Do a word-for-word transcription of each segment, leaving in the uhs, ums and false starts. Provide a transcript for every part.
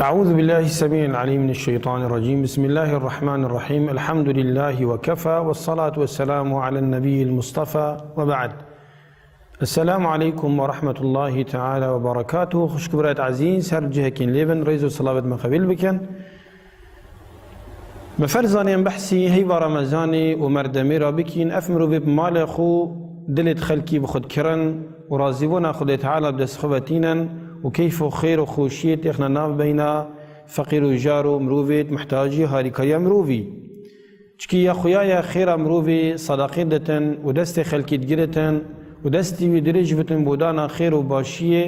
أعوذ بالله السميع العليم من الشيطان الرجيم. بسم الله الرحمن الرحيم. الحمد لله وكفى، والصلاة والسلام على النبي المصطفى، وبعد. السلام عليكم ورحمة الله تعالى وبركاته. Xwişk û birayet ezîz, her cihekî lê bin, rêz û selamet me qebîl bikin. Me ferz zanîn behsî heyva Remezanê û merdemê re bikîn. Ev mirovê bi malê xwe, dilê xelkî bi xwe dikirin û razîbûna Xwedê Teala bi dest xwe ve tînin û keyf û xêr û xweşiyê têxine nav beyna feqîr û jar û mirovê muhtacî harîkariya mirovî. Çikî ya xuya ya xêra mirovî sadaqê ditin û destê xelkî digiritin û destî wî dirêj bitin bo dana xêr û başiyê,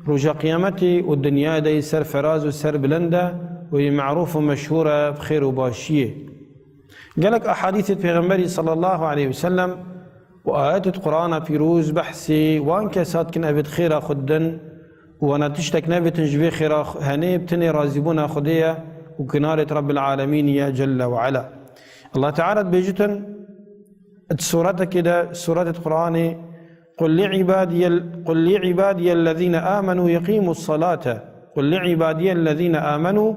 roja qiyametê û dinyayê de yê serferaz û serbilind e û yê merûf û meşhûr e bi xêr û başiyê. Gelek ehadîsê Pêxemberî sallallahu aleyhi ve sellem û ayetê Qur'ana pîroz behsê wan kesa dikin evê di xêra xwe didin û wana tiştek nebêtin ji vê xêra xwe henê bi tenê razîbûna Xwedê ye û kinarê Rabbil Alemînî ye Celle ve Ala. Allah Teala dibêjitin di suretekê de, suretê Qur'anê, قل لعبادي ال- قل لعبادي الذين آمنوا يقيموا الصلاة، قل لعبادي الذين آمنوا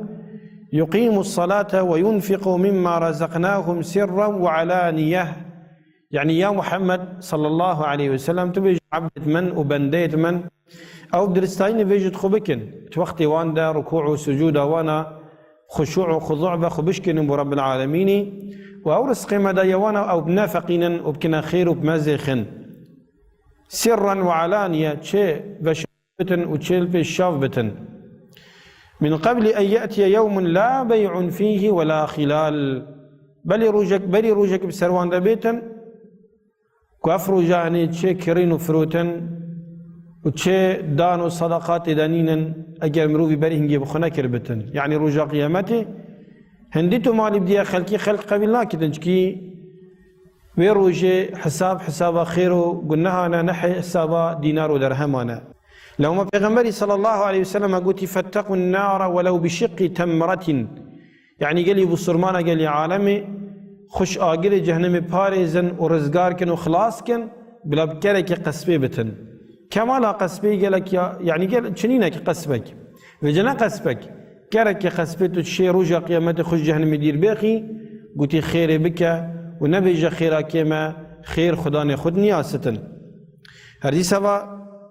يقيموا الصلاة وينفقوا مما رزقناهم سرا وعلانية. Yani ya Muhammed sallallahu aleyhi ve sellem, tu bêjî, ebdêt min û bendeyêt min, ew bi diristayî nivêjî xwe bikin. Di wextê wan de, rukû û sucûda wana, xuşû û xuzû ve xwe bişkînin bo Rabbil Alemînî û ew rizqê me daye wana ew bi nefeqînin û bikine xêr û bi mezêxin. Sirren ve alaniye, çê veşav bitin û çê li pêş şav bitin. Min qebli en ye'tiye yewmun la bey'un fîhî ve la xilal. Belê rojek, berî rojek bi ser wan de bêtin, ku ev roja henê çê kirîn û firotin û çê dan û sadaqatê de nînin, eger mirovî berî hingê bi xwe nekir bitin. Yanî roja qiyametê hindî tu malî bidîye xelkî, xelk qebîl nakitin, çikî wê rojê hesab hesaba xêr û gunehan e, ne hesaba dînar û derheman e. Lewma Pêxemberî sallallahu aleyhi ve sellem gotî, "Fettequn nara welew bi şiqqi temretin." Yanî gelî bisurmana gelî alemê xwe ji agirê cehennemê parêzin û rizgar kin û xilas kin, bila bi kerekê qespê bitin. Kemala qespê gelek ya, yanî gel, çinînek qespek. Vêce ne qespek. Kerekê qespê tu şê roja qiyametê xwe ji cehennemê dîr bêxî, gotî xêrê bike û nebêje xêra kêm e, xêr xudanê xwe niyasitin. Her dîsa va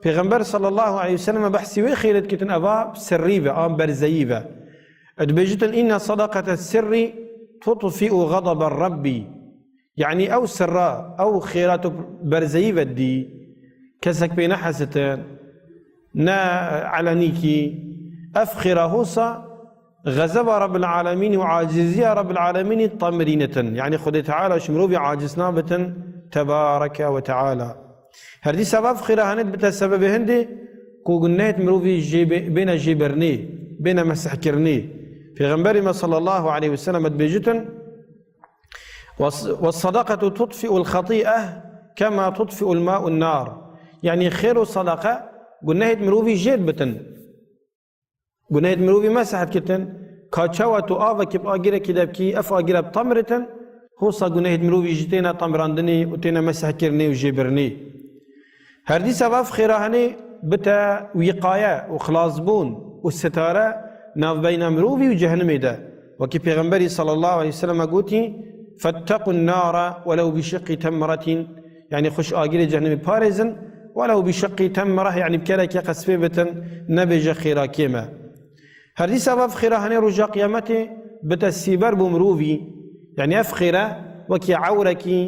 Pêxember sallallahu aleyhi ve sellem behsî wê xêrê dikitin, eva sirrî ve, an berzeyî ve. Dibêjitin, "Inne sadaqete sirrî tutfi'u ghadabe Rabbî." Yanî ew sirra, ew xêra tu berzeyî ve dî, kesek pê nehesitin, ne elenîkî. Ev xêra hosa xezeba Rabbil Alemînî û acizîya Rabbil Alemînî temirînitin. Yanî Xwedê Teala ji mirovî aciz nabitin, tebareke ve teala. Her dîsa ev xêra henê dibite sebebê hindê ku gunehêt mirovî jê bê-, bêne jêbirinê, bêne mesihkirinê. Pêxemberê me sallallahu aleyhi ve sellem dibêjitin, "Ve s-, ve sadaqetu tutfi'ul xati'e kema tutfi'ul ma'un nar." Yanî xêr û sadaqa gunehêt mirovî jê dibitin. Gunehêt mirovî meseh dikitin, ka çawa tu avekî bi agirekî de bikî, ev agire bi temiritin, hosa gunehêt mirovî jî têne temirandinê û têne mesehkirinê û jêbirinê. Her dîsa ev xêra henê bite wîqaye û xilasbûn û sitare navbeyna mirovî û cehenimê de. Wekî Pêxemberî sallallahu aleyhi ve sellem gotî, "Fettequn nara welew bi şiqqi temretin." Yanî xwe ji agirê cehenimê parêzin, welew bi şiqqi temreh, yanî bi kerekê qespê bitin, nebêje xêra kêm e. Her dîsa ev xêra henê roja qiyametê bite sîber bo mirovî. Yanî ev xêre wekî ewrekî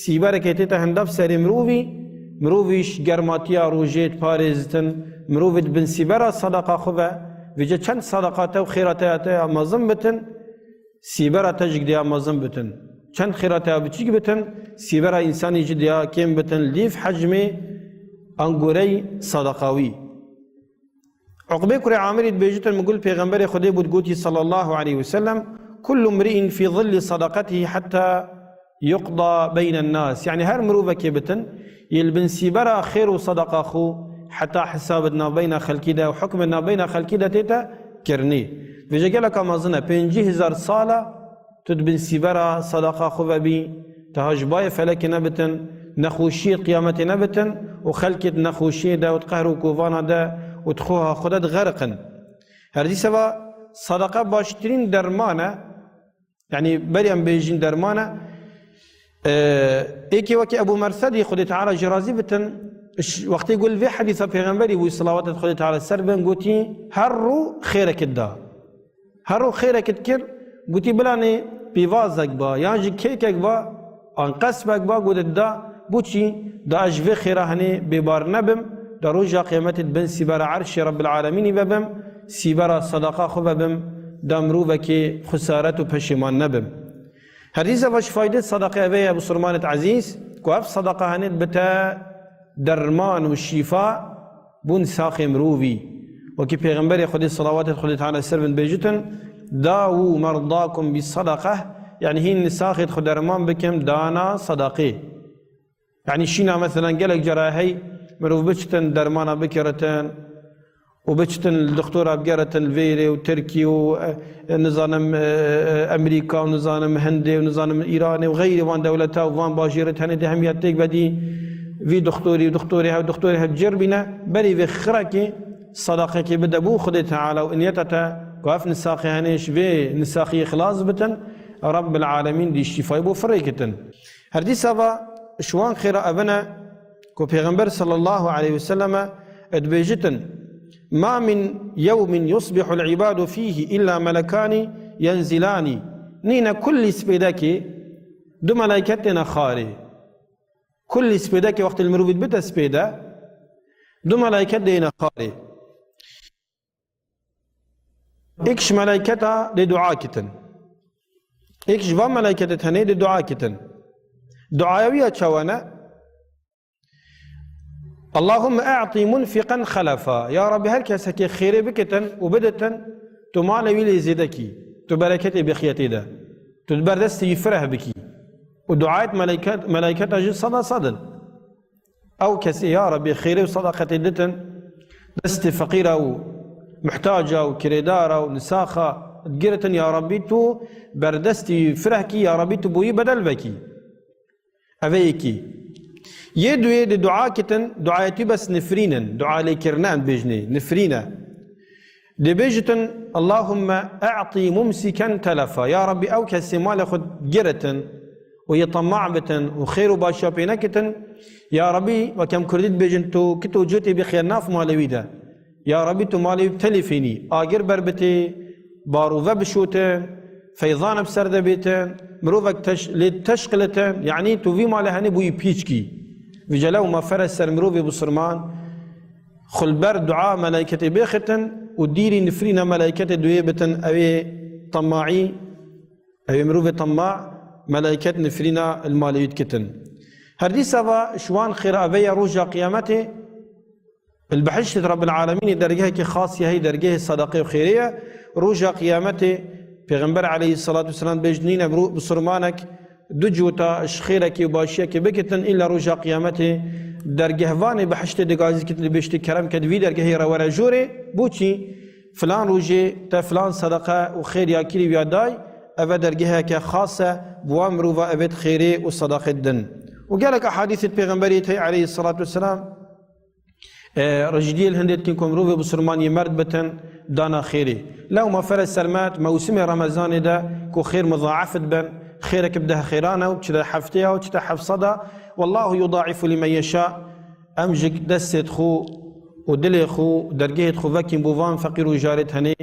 sîberekê tête hinda bi serê mirovî, mirovî ji germatiya rojê diparêzitin, mirovê di bin sîbera sadaqa xwe ve, vêce çend sadaqa te û xêra te ya te ya mezin bitin, sîbera te jî gideya mezin bitin. Çend xêra te ya biçîk bitin, sîbera însanî jî deya kêm bitin, lîv hecmê an gorey sadaqa wî. Uqbê kurê Amirî dibêjitin, min gul Pêxemberê Xwedê bû digotî sallallahu aleyhi ve sellem, "Kullu mri'in fî zilli sadaqetihi hatta yuqda beynen nas." Yanî her mirovekê bitin, yê li bin sîbera xêr û sadaqa xwe heta hesab di navbeyna xelkî de û hukm di navbeyna xelkî de tête kirinê. Vêce geleka mezin e, pêncî hezar sal e, tu di bin sîbera sadaqa xwe ve bî, teha ji bayê felekê nebitin, nexweşiyê qiyametê nebitin û xelkê di nexweşiyê de û di qehr û kovana de û di xoha xwe de dixeriqin. Her dîsa va Sadaqa baştirîn derman e. Yanî berî em bêjin derman e. Ee, êkê wekî Ebû Mersedî, Xwedê Teala jê razî bitin, ş-, wextê gul vê hedîsa Pêxemberî bû, selawatê Xwedê Teala ser bin, gotî, her rû xêrekit da. Her rû xêrekit kir, gotî, bilanê pîvazek ba, yan jî kêkek ba, an qesbek ba, gotî, da, bo çi? Da ez ji vê xêra henê bêbar nebim, da roja qiyametê di bin sîbera erşê Rebbil Alemînî vebim, sîbera sadaqa xwe vebim, da mirovekê xesaret û peşêman nebim. Her dîsa va ji faydê sadaqê eve ye, bisurmanêt ezîz, ku ev sadaqa henê dibite derman û şîfa bo nisaxê mirovî. Wekî Pêxemberê Xwedê, selawatê Xwedê Teala ser bin, bêjitin, "Dawû merdakum bi sadaqeh", yanî hîn nisaxêt xwe derman bikin dana sadaqê. Yanî şîna, meselan, gelek cara hey mirov biçitin dermana bikiritin û biçitin li doktora bigeritin li vêrê û Tirkî û, e, e, nizanim, e, e, Emerîka û nizanim Hindê û nizanim Îranê û xeyrî van dewleta û van bajêrê tenê dê hemiya têk bedî vî doktorî û doktorê hev, doktorê hev cir bîne, berî vê xirekê sadaqekê bide bo Xwedê Teala û niyeta te ku ev nisaxê henê ji vê nisaxiyê xilas bitin, Rabbil Alemîn dî şîfayê bo firê kitin. Her dîsa va ji wan xêra evine ku Pêxember sallallahu aleyhi ve selleme dibêjitin, "Ma min yewmin yusbihul ibadu fihi illa melekani yenzilani." Nîne kullî spêdekê du melaiket têne xarê. Kullî spêdekê wextê li mirovî dibite spêde, du melaiket dêne xarê. Êk ji melayketa dê dua kitin. Êk ji van melayketê tenê dê dua kitin. Duaya wî ya çawa ne? "Allahümme e'ti munfiqen helefa." Ya Rabbi, her kesekê xêrê bikitin û biditin, tu malê wî lê zêde kî, tu bereketê bixiyetê de, tu di ber destê wî fireh bikî. Û duayet melaiket, melayketa jî seda sedin. Ew kesê, ya Rebî, xêrê û sedaqetê ditin destê feqîra û muhtaca û kirêdara û nisaxa digiritin, ya Rebî, tu berdestî fireh kî, ya Rebî, tu bo wî bedel vekî. Ev e yekî. Yê duyê di dua kitin, duayetî bes nifrîn in, dua lêkirine em bêjinê, nifrîn e. Dê bêjitin, "Allahümme e'ti mumsiken telefa." Ya Rabbî, ew kesê malê xwe giritin û yê temaî bitin û xêr û başiya pê nekitin. Ya Rabbî, wek em kurdî dibêjin, tu kit û cotê bixîye nav malê wî de. Ya Rabbî, tu malê wî bi telîfênî, agir berbitê, barûve bişotin, feyzan bi ser de bêtin, mirovek teş-, lê teşqilitin, yanî tu vî malê henê bûyî pîç kî. Vî cele û ma fere ser mirovê bisurman, xwe li ber dua melayketê bêxitin û dîrî nifrîna melayketê duyê bitin, ew ê temaî, ew ê mirovê tema, melayket nifrîna li malê wî dikitin. Her dîsa va ji wan xêra ve ye roja qiyametê, li behiştê Rabbil Alemînê dergehekî xas ye, hey dergehê sadaqê û xêrê ye. Roja qiyametê Pêxember aleyhisselatu vesselam bêjinîne, miru-, bisurmanek du cota ji xêrekê û başiyekê bikitin, îlla roja qiyametê dergehvanê behiştê digazî kitin, dibêjtê kerem ke di vî dergehê re were jorê, bo çi? Filan rojê te filan sedeqe û xêr ya kirî ya day, eve dergeheke xas e, bi wan mirova evêt xêrê û sedeqê din. Û gelek ehadîsêt Pêxemberî tey aleyhisselatu vesselam, E, rejîdiyê li hindê dikin ku mirovê bisurman yê merd bitin, dana xêrê. Lew ma fere sermet, mewsimê Remezanê de ku xêr muzaef dibin, xêrek bi deh xêran e û çi de heftê ya û çi de heft sed a, "Wallahu yudaifu limen yeşâ." Em ji destê xwe û dilê xwe, dergehê xwe vekîn bo van feqîr û jarê tenê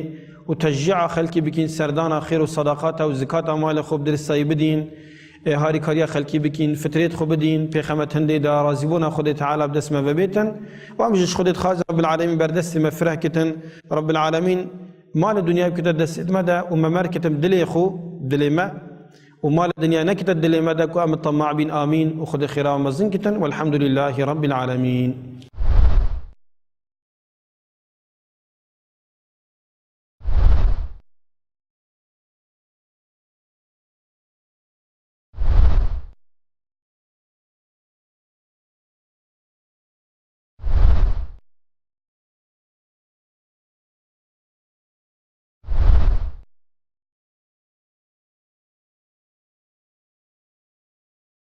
û teşcî'a xelkî bikîn, serdana xêr û sedaqata û zikata malê xwe bi diristayî bidîn. Ê harîkariya xelkî bikîn, fitrêt xwe bidîn, pêxemet hindê de razîbûna Xwedê Teala bi dest me vebêtin. Û em jî ji Xwedê dixwazin Rabbil Alemîn berdestê me fireh kitin. Rabbil Alemîn malê dinyayê bikite destê me de û me mer kitin dilê xwe, dilê me. Û malê dinyayê nekite dilê me de ku em bi temaî bin. Amîn. Û Xwedê xêra mezin kitin. Welhamdulillahî Rabbil Alemîn.